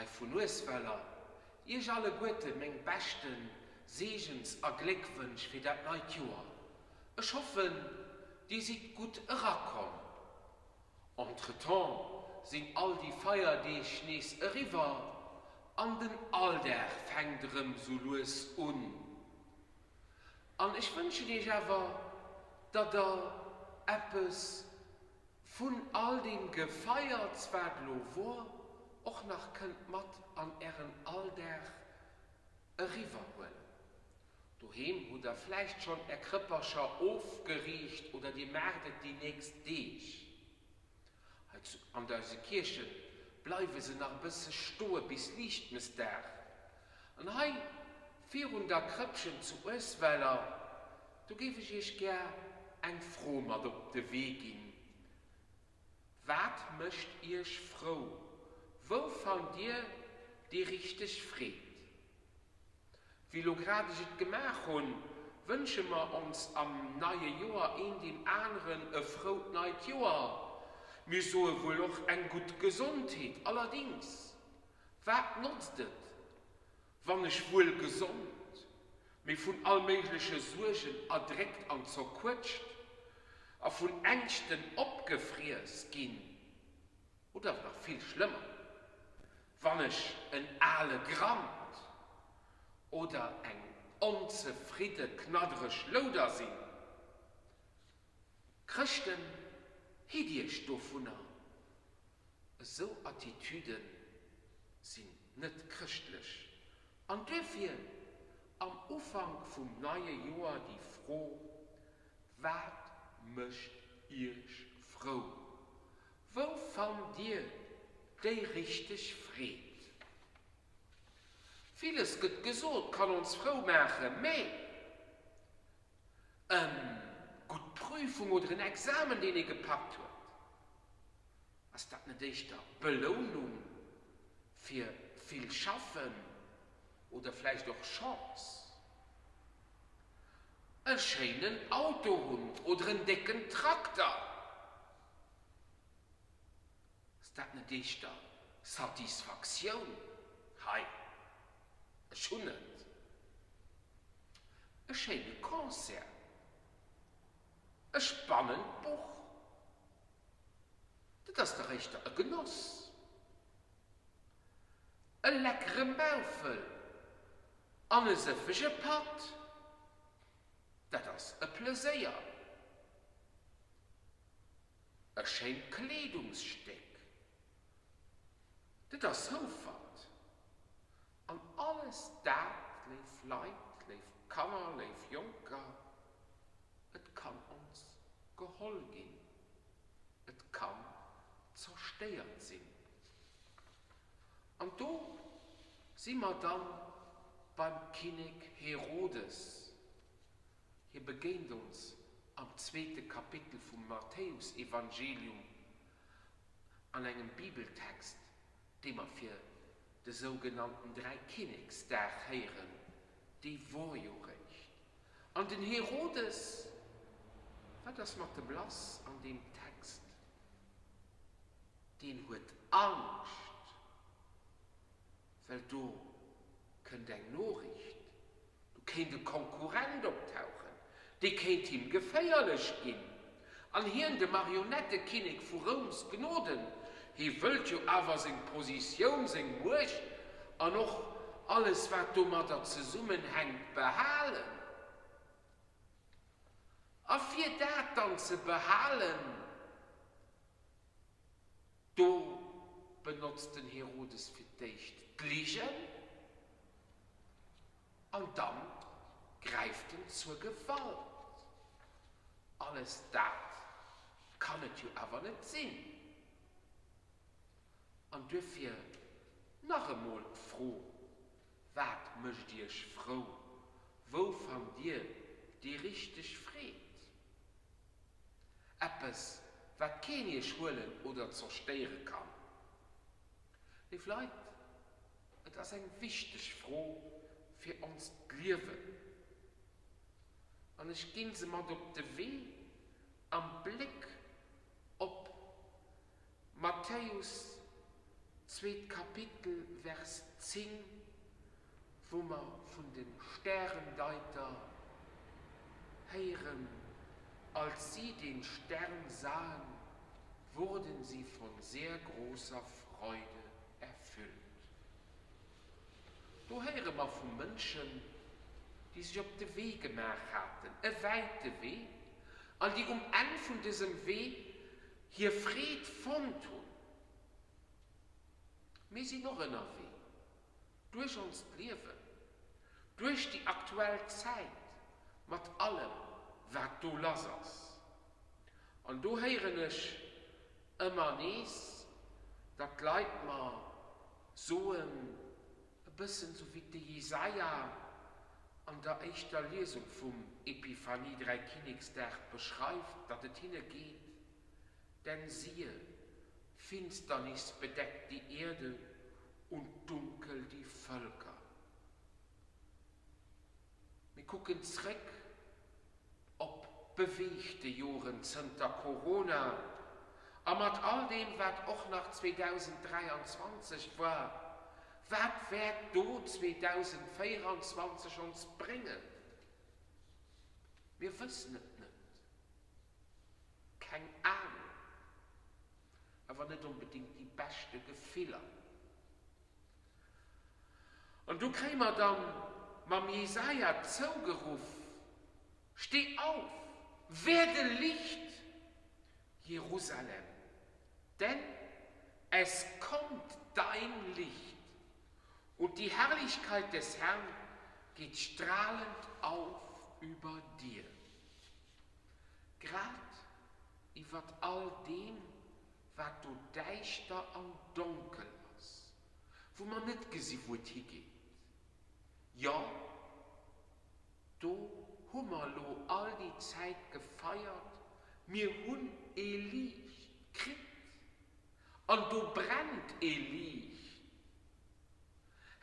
Hei vun Uesweller Iech alleguerte meng beschten Seegens a Gléckwënsch fir dat neit Joer. Ech hoffen dir sidd gutt erakomm. Entretemps sinn all déi Feierdeeg nees eriwwer an den Alldag fänkt erëm sou lues un. An ech wënschen iech awer, datt der eppes Vun all deem Gefeierts wat lo wor, och nach kënnt mat an ären Alldag eriwwer huelen. Doheem hutt der vläicht schonn är Krëppercher ofgeriicht oder dir maacht et déi nächst Deeg. Hei zu an eise Kierche bleiwe se nach e bësse stoe bis Liichtmëssdag. An hei virun der Krëppchen zu Uesweller, do géif ech iech gär eng Fro mat op de Wee ginn, Wat mécht iech frou? Wou fannt dir déi richteg Freed? Wéi lo grad ech et gemaach hunn, wënsche mer ons am neie Joer een deem aneren e frout neit Joer. Mir soe wuel och eng gutt Gesondheet. Allerdings, wat notzt et, wann ech wuel gesond, mee vun all méigleche Suergen erdréckt an zerquëtscht a vun Ängschten opgefriess ginn, oder nach vill schlëmmer, wann ech en ale Grant oder eng onzefridde knaddereg Louder sinn? Chrëschten, hitt iech dovunner! Esou Attitüde sinn net chrëschtlech. An duerfir am Ufank vum neie Joer déi Fro, Wat mécht Iech frou? Wou fannt Dir déi richteg Freed? Villes gëtt gesot, kann ons frou maachen, mä eng gutt Prüfung oder en Examen, deen ee gepackt huet, Ass dat net éischter Belounung fir vill Schaffen oder vläicht och Chance? E schéinen Auto hunn oder en décken Trakter? Ass dat net éischter Satisfaktioun? Hei, ech hunn et. E schéine Concert? E spannend Buch? Dat ass dach éischter e Genoss. E leckere Maufel an e sëffege Patt, dat ass e Pleséier. E schéint Kleedungsstéck, dat ass Houfert. An alles dat, léif Leit, léif Kanner, léif Jonker, et kann ons geholl ginn. Et kann zerstéiert sinn. An do si mer dann beim Kinnek Herodes. Hie begéint ons am zweete Kapitel vum Matthäusevangelium an engem Bibeltext, dee mer fir de sougenannten Dräikinneksdag héieren, dee wor jo réischt. An den Herodes, wat ass mat dem lass an deem Text? Deen huet Angscht, well do kënnt eng Noriicht, do kéint e Konkurrent optauchen, dee kéint him geféierlech ginn. An hien, de Marionettekinnek vu Roums Gnoden, hie wëllt jo awer seng Positioun, seng Muecht an och alles wat domadder zesummenhänkt behalen. A fir dat dann ze behalen, do benotzt den Herodes fir d'éischt d'Ligen an dann gräift en zur Gewalt. Alles dat kann et jo awer net sinn. An duerfir nach emol d'Fro, Wat mécht Iech frou? Wou fannt Dir déi richteg Freed? Eppes, wat keen Iech huelen oder zerstéiere kann? Léif Leit, et ass eng wichteg Fro fir onst Liewen. An ech ginn se mat op de Wee am Bléck op Matthäus. Zweet Kapitel, Vers 10, wou mer vun de Stärendeiter héieren, Als sie den Stern sahen, wurden sie von sehr großer Freude erfüllt. Do héiere mer vu Mënschen, déi sech op de Wee gemaach haten, e wäite Wee, an déi um Enn vun dësem Wee hir Freed fonnt hunn. Mir sinn och ënnerwee, duerch onst Liewen, duerch déi aktuell Zäit, mat allem, wat do lass ass. An do héieren ech ëmmer nees, datt d'Leit mer soen, e bëssen esou wéi de Jesaja an der éischter Liesung vum Epiphanie-Dräikinneksdag beschreift, datt et hinne geet, Denn siehe, Finsternis bedeckt die Erde und dunkel die Völker. Mir kucken zréck op beweegte Joren zënter Corona a mat all deem, wat och nach 2023 war. Wat wäert do 2024 ons bréngen? Mir wëssen et net. Keng Anung. Awer net onbedéngt déi beschte Gefiller. An du kréie mer dann mam Jesaja zougeruff, Steh auf, werde Licht, Jerusalem, denn es kommt dein Licht, und die Herrlichkeit des Herrn geht strahlend auf über dir. Grad iwwert all deem, wat do däischter an donkel ass, wou mer net gesi wou et higeet. Jo, do hu mer elo all déi Zäit gefeiert, mir hunn ee Liicht kritt an do brennt ee Liicht.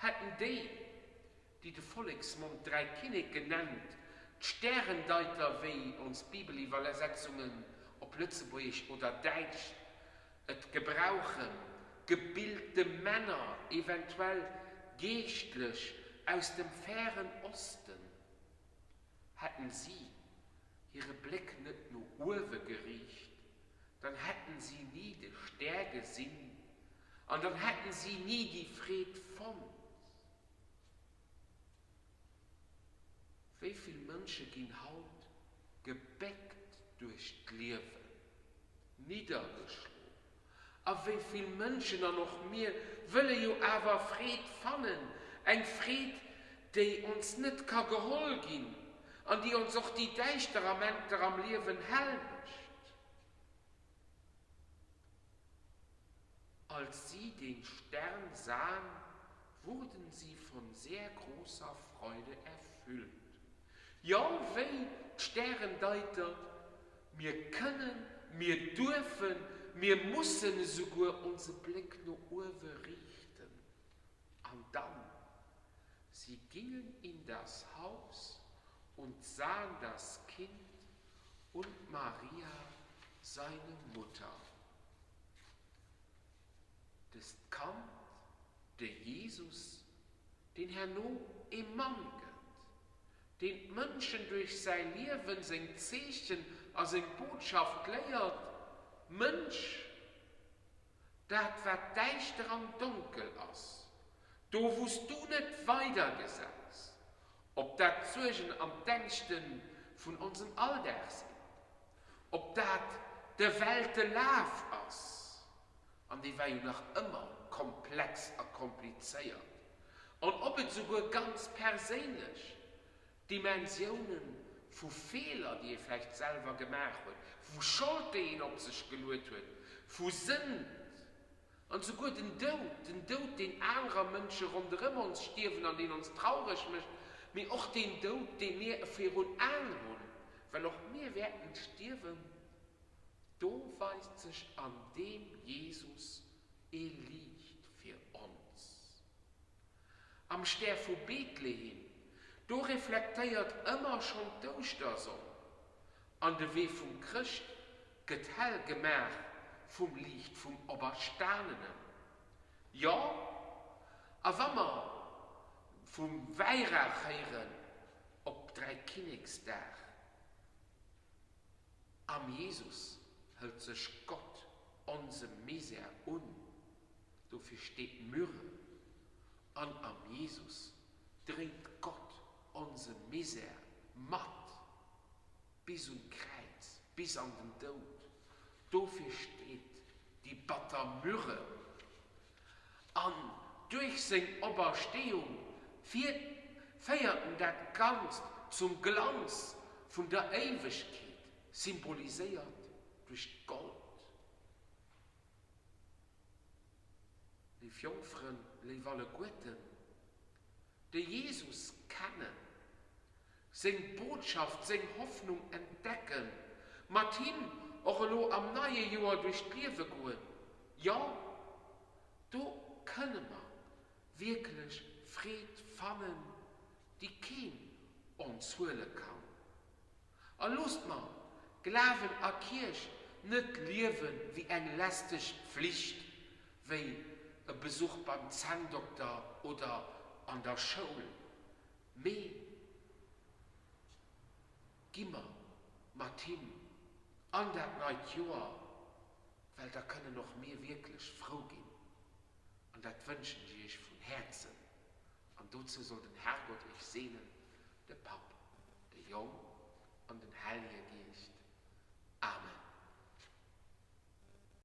Hätten déi, déi de Volleksmond Dräikinneken nennt, d'Stärendeiter, wéi ons Bibeliwwersetzungen op Lëtzebuergesch oder Däitsch et gebrauchen, gebilte Männer, eventuell Geeschtlech aus dem fären Osten, hätten si hire Bléck net no uewe geriicht, dann hätten si ni de Stär gesinn an dann hätten si ni déi Freed fonnt. Wéi vill Mënsche ginn haut gebéckt duerch d'Liewen, niddergeschloen? A wéi vill Mënschen, an och mir, wëlle jo awer Freed fannen, eng Freed, déi ons net ka geholl ginn an déi ons och déi däischter Amenter am Liewen hell mécht? Als sie den Stern sahen, wurden sie von sehr großer Freude erfüllt. Jo, wéi d'Stärendeiter, mir kënnen, mir duerfen, mir mussen esouguer onse Bléck no uewe riichten. An dann, sie gingen in das Haus und sahen das Kind und Maria, seine Mutter. Dëst Kand, de Jesus, deen herno ee Mann gëtt, deen d'Mënschen duerch säi Liewen, seng Zeechen a seng Botschaft léiert, Mënsch, dat wat däischter an donkel ass, do wou s du net weidergesäis, ob dat d'Suergen an d'Ängschte vun onsem Alldag sinn, ob dat de Weltelaf ass, an dee war jo nach ëmmer komplex a komplizéiert, an ob et souguer ganz perséinlech Dimensioune vu Feeler, déi ee vläicht selwer gemaach huet, vu Schold, déi een op sech geluet huet, vu Sënd, an souguer den Doud, den Doud, deen anerer Mënsche ronderëm ons stierwen an deen ons traureg mécht, mee och deen Doud, dee mir virun Aen hunn, well och mir wäerten stierwen, do weist sech an deem Jesus ee Liicht fir ons. Am Stär vu Bethlehem, do reflektéiert ëmmer schonn d'Ouschtersonn, an de Wee vum Chrëscht gëtt hell gemaach vum Liicht vum Operstanenen. Jo, a wa mer vum Wäirauch héieren op Dräikinneksdag, am Jesus hëlt sech Gott onse Misär un, dofir steet d'Myrrhe, an am Jesus dréit Gott onse Misär mat bis un d'Kräiz, bis an den Doud. Dofir steet déi batter Myrrhe. An duerch seng Opersteeung féiert en dat Ganzt zum Glanz vun der Éiwegkeet, symboliséiert duerch d'Gold. Léif Jongfrënn, léif alleguerten, déi Jesus kennen, seng Botschaft, seng Hoffnung entdecken, mat him och elo am neie Joer duerch d'Liewe goen, jo, do kënne mer wierklech Freed fannen, déi keen ons huele kann. A loosst mer Glawen a Kierch net liewe wéi eng lästeg Pflicht, wéi e Besuch beim Zänndokter oder an der Schoul, Mee gi mer mat him an dat neit Joer, well da kënnen och mir wierklech frou ginn. An dat wënschen ech iech vun Häerzen. An dozou soll den Herrgott iech seenen, de Papp, de Jong an den Hellje Geescht.